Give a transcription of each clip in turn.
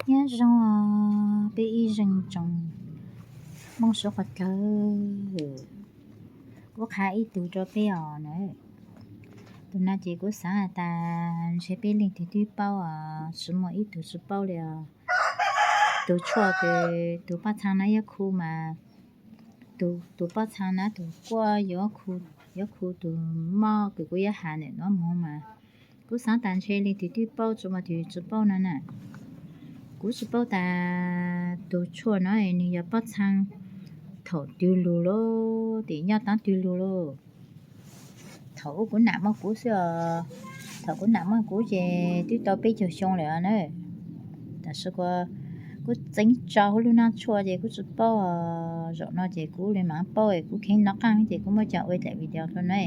Nyob zoo peb ib zeej tsoom Hmoob suav qhov dlawg, kuv qha ib tug rau peb os na. Tus no ces kuv xaav has tas ntshe peb leej twg twb paub os, tsis muaj ib tug tsis paub li os. Tus tshuaj kws tus poj txhaa na yuav khu mas, tus poj txhaa na tus kuaj yuav khu tus mob kws kuv yuav has ntawm no moog mas, kuv xaav tas ntshe leej twg twb paub tsis muaj tus tsis paub no na. Kuv tsis paub tas tus tshuaj no nwg yog poj txhaa thaum twg lug lauj, tim nyob taam twg lug lauj. Thaum ub kuv nam muaj kuv xwb os, thaum kuv nam muaj kuv ces twb tau peb caug xyoo lawm na. Tab sis kuv txeev tso huv lub nab tshuaj ces kuv tsis paub, zaum no ces kuv le maam paub es kuv kheev nov qaab ces kuv muab coj ua daim video rau na.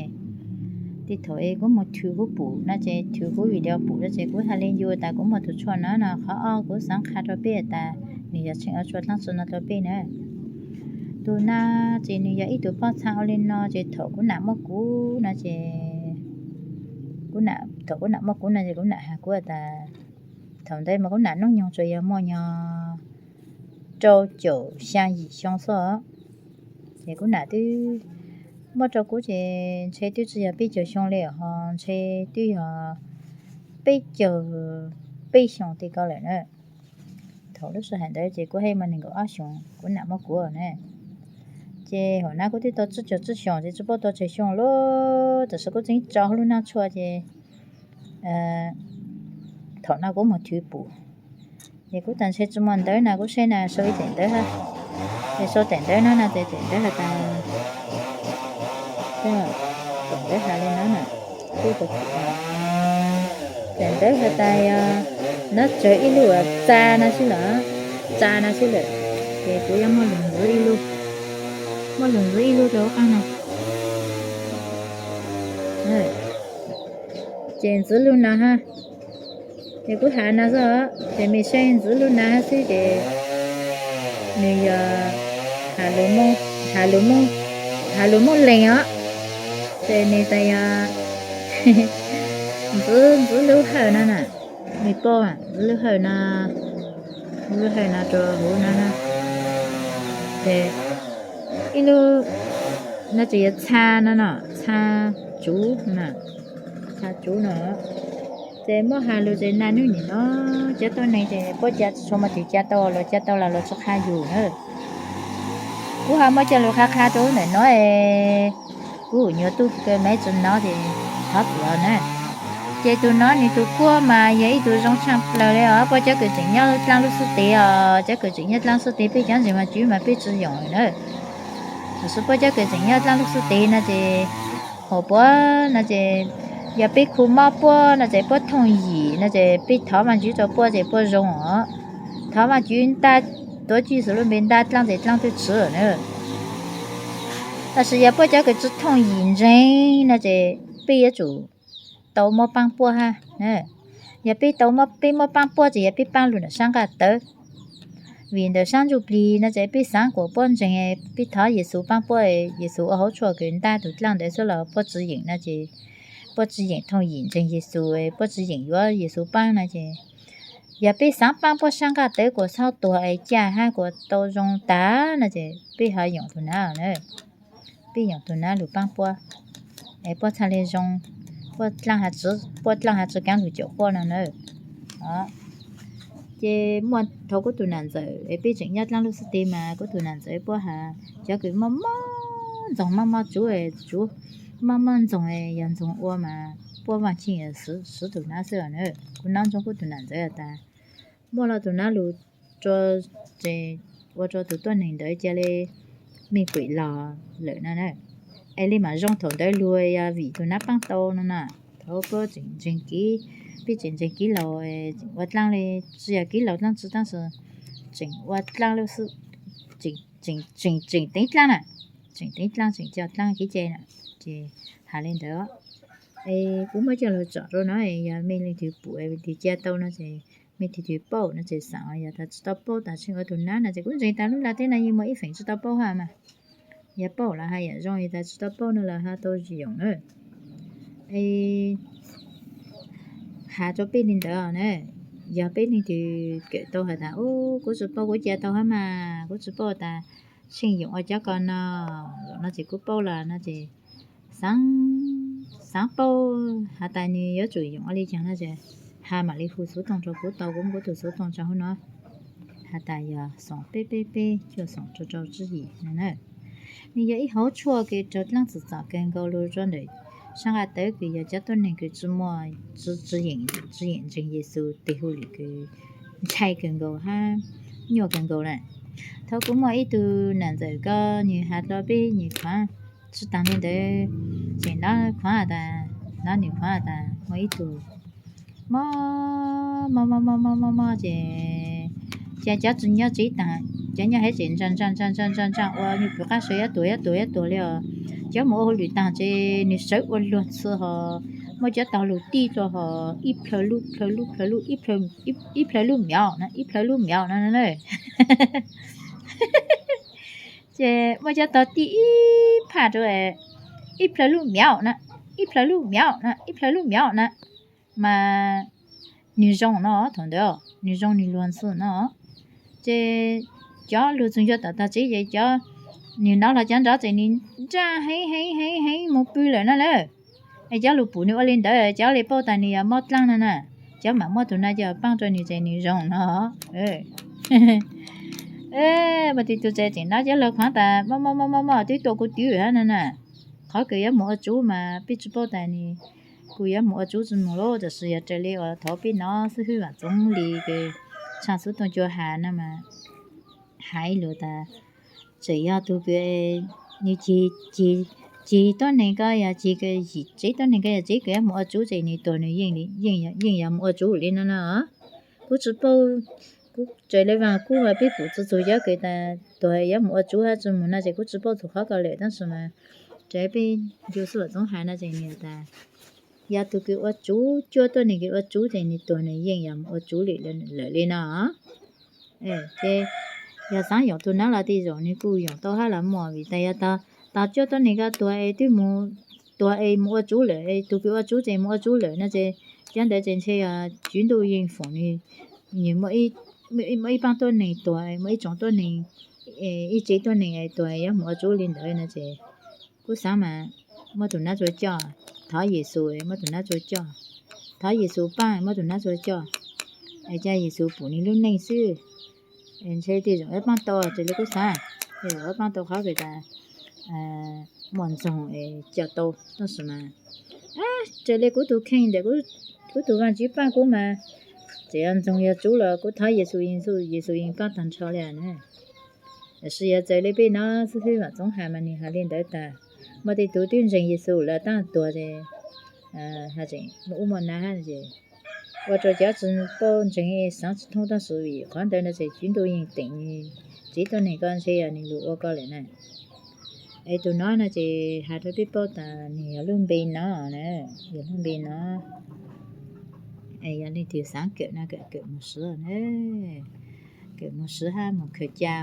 Tej thaum es kuv moog thwv kuv pum no ces thwv kuv video pum no ces kuv has le yus tas kuv muaj tus tshuaj no no. Qhov ob kuv xaav qha rau peb tas nwg yog tsheej ua tshuaj dlaab tsi no rau peb na. Tus na ces nwg yog ib tug poj txhaa ua le no ces thaum kuv nam muaj kuv no ces, thaum kuv nam muaj kuv no ces kuv nam has kuv tas, thaum ntawd mas kuv nam noob nyoog tsuas yog muaj nyog rau caum xyaa yim xyoo xwb. Ces kuv nam twb muab rau kuv ces ntshe twb tsis yog peb caug xyoo li ho, ntshe twb yog peb caug peb xyoo tej ko lawm na. Thaum lub sij hawm ntawd ces kuv haj muaj nees nkaum ob xyoos kuv nam muaj kuv na. Ces thaum na kuv twb tau tsib caug tsib xyoos ces tsis paub tau tsawg xyoo lauj, tab sis kuv txeev tso huv lub nab tshuaj ces thaum no kuv moog thwv pum, ces kuv tas ntshe tsis muaj ntawv na, kuv saib na sau ib daim ntawv hab. Ces sau daim ntawv no na ces daim ntawv has tas, daim ntawv has le no na, daim ntawv has tas yog nov tsawg ib lub txaa no xwb lawm, txaa no xwb lawm. Ces kuv yuav muaj lug ntxiv ib lub, muaj lug ntxiv ib lub rau huv qaab no. Ces ntxiv lub no hab, ces kuv has no xwb, ces mej saib ntxiv lub no hab xwb ces nws yog has lus Moob, has lus Moob, has lus Moob Leeg os. Ces nws tas yog ntxiv, ntxiv lub hawm no na, mej paub ntxiv lub hawm no, lub hawm no rau huv no na. Ces ib lub no ces yog txha no no, txha tsuv, txha tsuv no. Ces muab has lus ces naj nub nim no cov tuab neeg ces puab ca tsis tshua muaj tus ca tau, los ca tau los los tsis qha yus na. Kuv ho muab coj lug qha qha rau ntawm no es kuv nyuam tub kawg maiv tsi nov ces thov txim na. Ces tus no nws tus kuaj mas yog ib tug zoo tshaaj plawg li os, puab cov kws tseem nyob dlaab lub xub tes os, cov kws tseem nyob dlaab xub tes peb cov ntseeg Vaajtswv mas peb tsi yoom na. Tab sis puab cov kws tseem nyob dlaab lub xub tes no ces, hos puab no ces, yog peb khu mob puab no ces puab thooj yim no ces peb thov Vaajtswv rau puab ces puab zoo os. Thov Vaajtswv ntaj, tuav Tswv Yexus lub npe ntaj dlaab ces dlaab twb tswv na. Tab sis yog puab cov kws tsi thooj yim ntseeg no ces peb yuav tsum tau muab paab puab hab. Yog peb tau, peb muab paab puab ces yog peb paab lug ntawm sab nqaj tawv. Vim ntawm sab ntsuj plig no ces peb xaav kuas puab ntseeg, peb thov Yexus paab puab, Yexus ua hauv tshuaj kws ntaj tus dlaab ntawd xwb los puab tsi yeem no ces, puab tsi yeem thooj yim ntseeg Yexus, puab tsi yeem yuav Yexus paab no ces, yog peb xaav paab puab sab nqaj tawv kuas txhob tuag es caj hab kuas tau zoo tag no ces peb ho yoom tus na na. Peb yoom tus na lug paab puab es puab txhaj le zoo, puab dlaab, puab dlaab has tsi kaav lug caum quaj no na. Ces muaj thaum kuv tus nam ntxawm es peb tseem nyob dlaab lub xub tes mas kuv tus nam ntxawm puab has, cov kws mob mob ntxoog mob mob tsuv, tsuv mob mob ntxoog, yog ntxoog ua mas puab vaaj tsij siv tus na xwb na. Kuv nov ntsoov kuv tus nam ntxawm has tas muab lo tus na lug rua, ua rua tus tuab neeg ntawd ca le mej pem los lawm no na. Es le maam zoo thaum ntawd lug yog vim tus na paab tau no na. Thaum puab tseem ntseeg kev, peb tseem ntseeg kev laus, ua dlaab le, tsi yog kev laus dlaab tsi tab sis tseem ua dlaab lub xwb, tseem, tseem teev dlaab na, tseem teev dlaab tseem coj dlaab kev cai na. Ces has le ntawd, es kuv muab coj lug tsom rua no, yog mej leej twg pum, leej twg ca tau no ces, mej leej twg paub no ces xaav, yog tas tsi tau paub tas tseeb ua tus na no ces kuv ntseeg tas lub nplaj teb no yeej muaj ib feem tsi tau paub hab mas. Yog paub los has yam zoo, yog tas tsi tau paub no los has tau yoom na. Es has rua peb le ntawd na. Yog peb leej twg kawm tau has tas, u, kuv tsis paub, kuv ca tau hab mas, kuv tsis paub tas Tsheej yoom ua cov ko no, no ces kuv paub lawm no ces xaav, xaav paub has tas nws yuav tsum yoom ua li caag no ces ha mam li hu xuv tooj rua kuv tau, kuv muab kuv tug xuv tooj tso huv no, has tas yog xoom peb peb peb cuaj xoom rau rau tsib yim no na. Nws yog ib hauv tshuaj kws raug dlaab txim txom kawg nkaus lug rua ntawm sab nqaj tawv kws yog cov tuab neeg kws tsi muaj, tsi yeem ntseeg Yexus tes hauj lwm kws ntshai kawg nkaus hab nyuaj kawg nkaus na. Thaum kuv muaj ib tug nam ntxawm ko, nws has dlua peb nws khuaav tsi taag le ntawd, ces nov khuaav tas, nov nws khuaav tas muaj ib tug mob mob mob mob mob mob ces ca cov tsi nyob tsev taag, cov nyob hab tsev ntsa ntsa ntsa ntsa ntsa ntsa ua nyuag pwg qab saw yuav tuag yuav tuag yuav tuag li os. Cov mus ua hauj lwm taag ces nws sawv ua luag ntxhi hos muaj cov taug lug tij rua hos ib plhaw lub plhaw lub plhaw lub ib plhaw lub miav na, ib plhaw lub miav na. Ces muaj cov taug tij ib phaj rua, ib plhaw lub miav na, ib plhaw lub miav na, ib plhaw lub miav na. Mas nws zoo no, thaum ntawd nws zoo nws luag ntxhi no. Ces cov lug txug ncua tom taag tsev ces cov, nws nov los cov nrov ces nws nraj heev heev heev heev mus pw lawm na lawm. Es cov lug pum nws ua li ntawd cov le paub tas nws yog mob dlaab no na. Cov mam muab tug no coj paab rua nws ces nws zoo no. Mas tus tug tsev tseem nov cov lug khuaav tas mob mob mob mob mob twb tua kuv twb hab no na. Qhov kws yuav mus ua tsuv mas peb tsi paub tas nws kuj yuav mus ua tsuv tsi mus lauj, tab sis yog raws li uas thaum peb nov xib hwb Vam Txoov Lis kws tshaj xuv tooj cua has no mas hais lug tas tseem yog tug kws nws cig, cig tuab neeg ko yog cig, yim tsev tuab neeg ko yog tsev kws yuav mus ua tsuv ces nws tuag nws yeej, yeej yog mus ua tsuv li no no. Kuv tsi paub, kuv raws li vaag kub uas peb pum txug txug cov kws tas tuag yuav mus ua tsuv hab tsi mus no ces kuv tsi paub txug qhov ko lawm, tab sis mas raws peb ncu xib Vam Txoov has no ces nws tas yog tug kws ua tsuv, cuaj tuab neeg kws ua tsuv ces nws tuag nws yeej yog mus ua tsuv lawm li no. Ces yog xaav yoom tug nov los tej zaum nws kuj yoom tau hab los muaj, vim tas yog tog cuaj tuab neeg ko tuag es twb mus, tuag es mus ua tsuv lawm, tug kws ua tsuv ces mus ua tsuv lawm no ces cov ntawd ces ntshe yog tswv ntuj yeej foom nws, nws muaj ib paab tuab neeg tuag, muaj ib tsoom tuab neeg, ib tsev tuab neeg tuag yuav mus ua tsuv li ntawd no ces kuv xaav mas muab tug nov txua coj, thov Yexus muab tug nov txua coj, thov Yexus paab muab tug nov txua coj, es ca Yexus pum nws lub neej xwb. Ntshe tej zaum yuav paab tau, raws li kuv xaav, tej zaum yuav paab tau qhov kws tas muaj ntxoog es coj tau, tab sis mas raws li kuv tug kheej ntawm kuv tug Vaajtswv paab kuv mas txawm yog ntxoog yog tsuv los kuv thov Yexus, Yexus yeej paab taag nrho li na. Tab sis yog txawm li peb nov xib hwb Vam Txoov has mas nws has li ntawd tas muaj tej tug twb ntseeg Yexus lawm tab tuag ces muaj ub muaj nav hab ces ua rau cov tsi paub ntseeg xaav tsi thoob, tab sis vim qhov ntawd no ces tswv ntuj yeej teem nws, tsev tuab neeg ko ntshe yog nws lug ua ko lawm na. Es tug nov no ces has rau peb paub tas nws yog lub npe no, yog lub npe no. Yog leej twg xaav kawm no kawm, kawm mus siv, kawm mus siv hab mus khaws ca,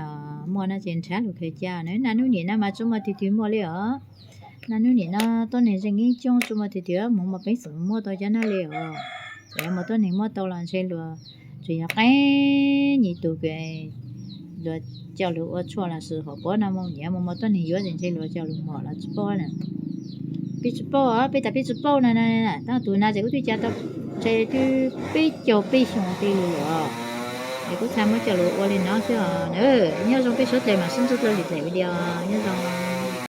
muaj no ces nrhav lug khaws ca na. Naj nub nim no mas tsi muaj tug twg muaj li os. Naj nub nim no tuab neeg zeej ib coob tsi muaj tug twg mus muaj peev xwm muab tau cov nab li os. Txawm yuav muaj tuab neeg muab tau los ntshe luag tsuas yog qee nyuag tug kws luag coj lug ua tshuaj los sis hom puav no mus nyiav mus muaj tuab neeg yuav ces ntshe luag coj lug mom los tsi paub na. Peb tsi paub, peb tas peb tsi paub na. Taab tug no ces kuv twb ca tau ntshe twb peb caug peb xyoos tej lug lawm os. Es kuv txhaj muab coj lug ua li no xwb os. Nyob zoo peb suav dlawg, mam sib ntsib dlua lwm daim video, nyob zoo.